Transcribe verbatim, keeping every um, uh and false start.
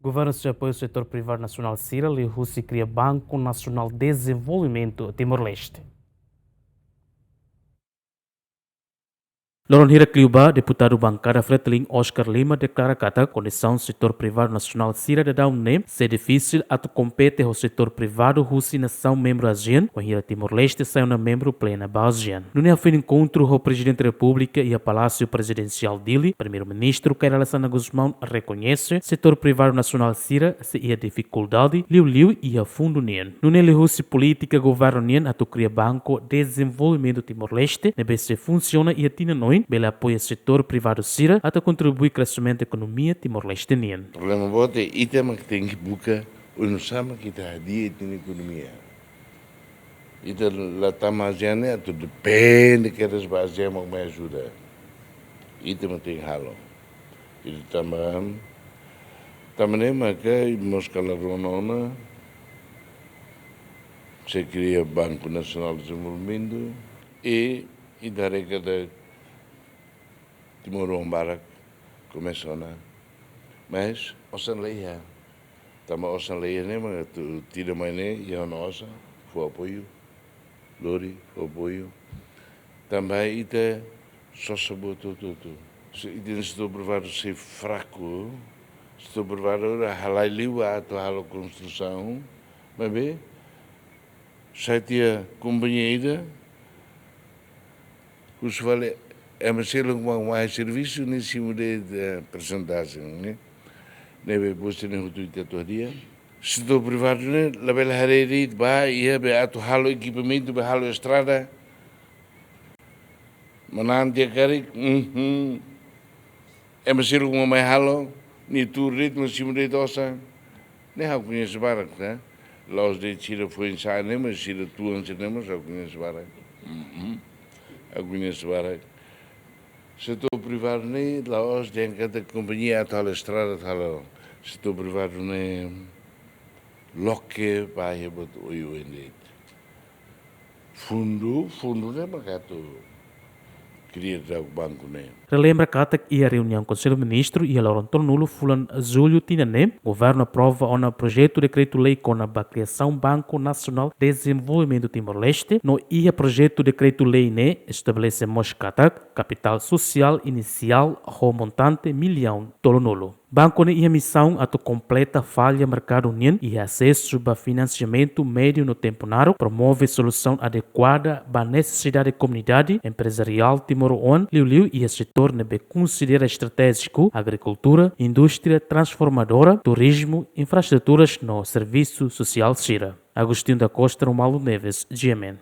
Governu sei apoia setór privadu nasionál sira liuhusi kria Banku Nasionál Dezenvolvimentu Timor-Leste. Loron hirak liubá, deputadu bankada Fretilin Oscar Lima deklara katak kondisaun setór privadu nasionál sira daudaun ne'e sei difisil atu kompete ho setór privadu husi nasaun membru ASEAN, wainhira Timor-Leste sai ona membru plena ba ASEAN. Nune'e hafoin enkontru ho Prezidente Repúblika iha Palásiu Prezidensiál Dili, Primeiru-Ministru Kay Rala Xanana Gusmão rekoñese setór privadu nasionál sira sei iha difikuldade liuliu iha fundu nian. Nune'e liuhusi polítika governu nian atu kria Banku Dezenvolvimentu Timor-Leste ne'ebé sei funsiona iha tinan oin, bele apoia setór privadu sira atu kontribui kreximentu ekonomia Timor-Leste nian. Problema boot, ita mak tenke buka oinsá mak ita hadi'a ita-nia ekonomia. Ita la tama ASEAN ne'e atu depende kedas ba ASEAN mak mai ajuda. Ita mak tenke halo. Ita tanba, tanba ne'e maka mós kala rona ona, sei kria Banku Nasionál Dezenvolvimentu, i ita haree katak timoroan barak komesa ona. Mas osan la iha. Tanba osan la iha ne'e mak atu tira mai ne'e, iha ona osan, fó apoiu, lori, fó apoiu. Tanba ita sosa buat hotu-hotu. Se ita-nia setór privadu sei fraku, setór privadu ora halai liu ba atu halo konstrusaun, maibé sai tiha kompañia ida, husu fali ema seluk mak mai servisu, ne'e simu de'it persentajen, ne'e. Ne'ebé buat sira-ne'e hotu ita atu hadi'a. Setór privadu ne'e labele haree de'it ba iha be atu halo ekipamentu, be halo estrada. Manán tiha karik, uhum. Ema seluk mak mai halo, nia tuur de'it, mak simu de'it osan. Ne'e ha'u koñese barak, eh? La'ós de'it sira foin-sa'e ne'e, mas sira tuan sira ne'e mós ha'u koñese barak. Mhm. Ha'u koñese barak. Setór privadu ne'e la'ós dehan katak kompañia atu halo estrada, atu halo. Setór privadu ne'e loke ba iha buat oioin de'it. Fundu, fundu ne'e mak atu kria daudaun banku ne'e. Relembra katak iha reuniaun Konsellu Ministru iha loron tolunulu fulan Jullu tinan ne'e, governu aprova ona projetu dekretu-lei kona-ba kriasaun Banku Nasionál Dezenvolvimentu Timor-Leste, no iha projetu dekretu-lei ne'e estabelese mós katak kapitál sosiál inisiál ho montante millaun tolunulu. Banku ne'e iha misaun atu kompleta falla merkadu nian iha asesu ba finansiamentu médiu no tempu naruk, promove solusaun adekuada ba nesesidade komunidade emprezariál timoroan, liuliu iha setór ne'ebé konsidera estratéjiku, agrikultura, indústria transformadora, turizmu, infraestruturas no servisu sosiál sira. Agostinho da Costa, Romualdo Neves, G M N.